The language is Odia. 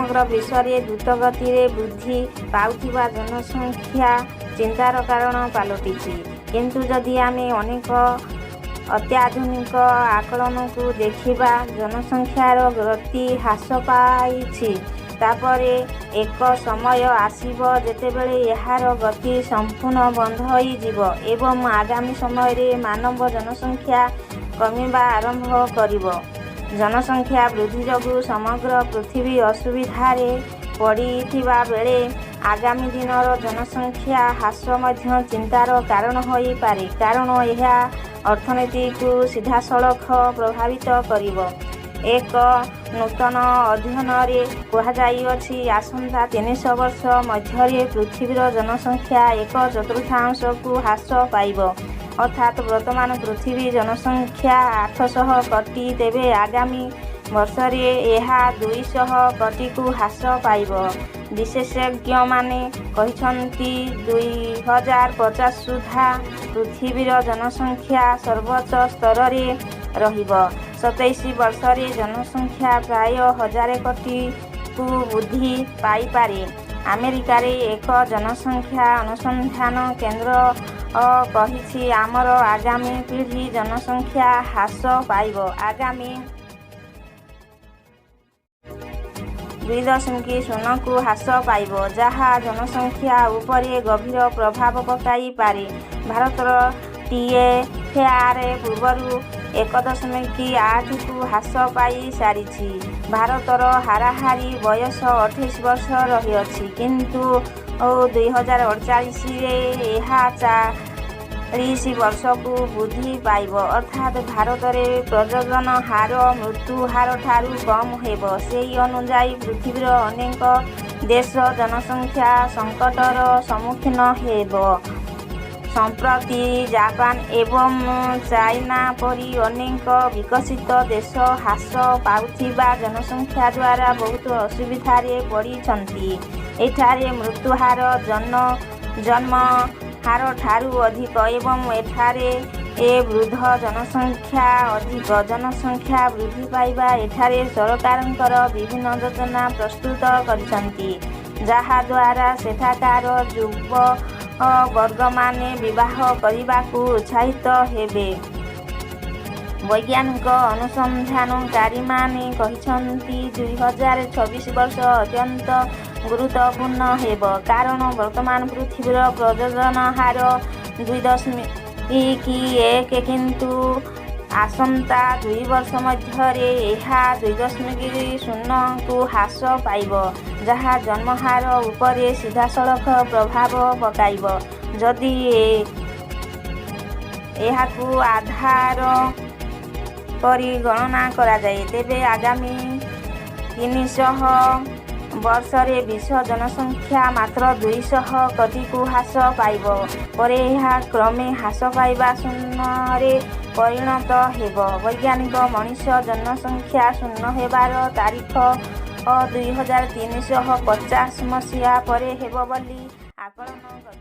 ସମଗ୍ର ବିଶ୍ୱରେ ଦ୍ରୁତ ଗତିରେ ବୃଦ୍ଧି ପାଉଥିବା ଜନସଂଖ୍ୟା ଚିନ୍ତାର କାରଣ ପାଲଟିଛି। କିନ୍ତୁ ଯଦି ଆମେ ଅନେକ ଅତ୍ୟାଧୁନିକ ଆକଳନକୁ ଦେଖିବା, ଜନସଂଖ୍ୟାର ଗତି ହ୍ରାସ ପାଇଛି। ତା'ପରେ ଏକ ସମୟ ଆସିବ, ଯେତେବେଳେ ଏହାର ଗତି ସମ୍ପୂର୍ଣ୍ଣ ବନ୍ଦ ହୋଇଯିବ ଏବଂ ଆଗାମୀ ସମୟରେ ମାନବ ଜନସଂଖ୍ୟା କମିବା ଆରମ୍ଭ କରିବ। ଜନସଂଖ୍ୟା ବୃଦ୍ଧି ଯୋଗୁଁ ସମଗ୍ର ପୃଥିବୀ ଅସୁବିଧାରେ ପଡ଼ିଥିବା ବେଳେ ଆଗାମୀ ଦିନର ଜନସଂଖ୍ୟା ହ୍ରାସ ମଧ୍ୟ ଚିନ୍ତାର କାରଣ ହୋଇପାରେ, କାରଣ ଏହା ଅର୍ଥନୀତିକୁ ସିଧାସଳଖ ପ୍ରଭାବିତ କରିବ। ଏକ ନୂତନ ଅଧ୍ୟୟନରେ କୁହାଯାଇଅଛି, ଆସନ୍ତା 300 ବର୍ଷ ମଧ୍ୟରେ ପୃଥିବୀର ଜନସଂଖ୍ୟା ଏକ ଚତୁର୍ଥାଂଶକୁ ହ୍ରାସ ପାଇବ। ଅର୍ଥାତ୍ ବର୍ତ୍ତମାନ ପୃଥିବୀ ଜନସଂଖ୍ୟା 800 କୋଟି, ତେବେ ଆଗାମୀ ବର୍ଷରେ ଏହା 200 କୋଟିକୁ ହ୍ରାସ ପାଇବ। ବିଶେଷଜ୍ଞମାନେ କହିଛନ୍ତି, 2050 ସୁଦ୍ଧା ପୃଥିବୀର ଜନସଂଖ୍ୟା ସର୍ବୋଚ୍ଚ ସ୍ତରରେ ରହିବ। 27 ବର୍ଷରେ ଜନସଂଖ୍ୟା ପ୍ରାୟ ହଜାରେ କୋଟିକୁ ବୃଦ୍ଧି ପାଇପାରେ। ଆମେରିକାରେ ଏକ ଜନସଂଖ୍ୟା ଅନୁସନ୍ଧାନ କେନ୍ଦ୍ର କହିଛି, ଆମର ଆଗାମୀ ପିଢ଼ି ଜନସଂଖ୍ୟା ହ୍ରାସ ପାଇବ। ଆଗାମୀ 2.0କୁ ହ୍ରାସ ପାଇବ, ଯାହା ଜନସଂଖ୍ୟା ଉପରେ ଗଭୀର ପ୍ରଭାବ ପକାଇପାରେ। ଭାରତର ଟିଏଫଆର ପୂର୍ବରୁ 1.8କୁ ହ୍ରାସ ପାଇସାରିଛି। ଭାରତର ହାରାହାରି ବୟସ 28 ବର୍ଷ ରହିଅଛି, କିନ୍ତୁ 2048ରେ ଏହା 40 ବର୍ଷକୁ ବୃଦ୍ଧି ପାଇବ। ଅର୍ଥାତ୍ ଭାରତରେ ପ୍ରଜନନ ହାର ମୃତ୍ୟୁହାରଠାରୁ କମ୍ ହେବ। ସେହି ଅନୁଯାୟୀ ପୃଥିବୀର ଅନେକ ଦେଶ ଜନସଂଖ୍ୟା ସଙ୍କଟର ସମ୍ମୁଖୀନ ହେବ। ସମ୍ପ୍ରତି ଜାପାନ ଏବଂ ଚାଇନା ପରି ଅନେକ ବିକଶିତ ଦେଶ ହ୍ରାସ ପାଉଥିବା ଜନସଂଖ୍ୟା ଦ୍ୱାରା ବହୁତ ଅସୁବିଧାରେ ପଡ଼ିଛନ୍ତି। ଏଠାରେ ମୃତ୍ୟୁହାର ଜନ୍ମ ହାରଠାରୁ ଅଧିକ ଏବଂ ଏଠାରେ ବୃଦ୍ଧ ଜନସଂଖ୍ୟା ଅଧିକ। ଜନସଂଖ୍ୟା ବୃଦ୍ଧି ପାଇବା ଏଠାରେ ସରକାରଙ୍କର ବିଭିନ୍ନ ଯୋଜନା ପ୍ରସ୍ତୁତ କରିଛନ୍ତି, ଯାହାଦ୍ୱାରା ସେଠାକାର ଯୁବବର୍ଗମାନେ ବିବାହ କରିବାକୁ ଉତ୍ସାହିତ ହେବେ। ବୈଜ୍ଞାନିକ ଅନୁସନ୍ଧାନକାରୀମାନେ କହିଛନ୍ତି, 2026 ବର୍ଷ ଅତ୍ୟନ୍ତ ଗୁରୁତ୍ୱପୂର୍ଣ୍ଣ ହେବ, କାରଣ ବର୍ତ୍ତମାନ ପୃଥିବୀର ପ୍ରଜନନ ହାର 2.1, କିନ୍ତୁ ଆସନ୍ତା 2 ବର୍ଷ ମଧ୍ୟରେ ଏହା 2.0କୁ ହ୍ରାସ ପାଇବ, ଯାହା ଜନ୍ମହାର ଉପରେ ସିଧାସଳଖ ପ୍ରଭାବ ପକାଇବ। ଯଦି ଏହାକୁ ଆଧାର କରି ଗଣନା କରାଯାଏ, ତେବେ ଆଗାମୀ 300 ବର୍ଷରେ ବିଶ୍ୱ ଜନସଂଖ୍ୟା ମାତ୍ର 200 କୋଟିକୁ ହ୍ରାସ ପାଇବ। ପରେ ଏହା କ୍ରମେ ହ୍ରାସ ପାଇବା ଶୂନ୍ୟରେ ପରିଣତ ହେବ। ବୈଜ୍ଞାନିକ ମଣିଷ ଜନସଂଖ୍ୟା ଶୂନ୍ୟ ହେବାର ତାରିଖ 2350 ମସିହା ପରେ ହେବ ବୋଲି ଆକଳନ କରିଛନ୍ତି।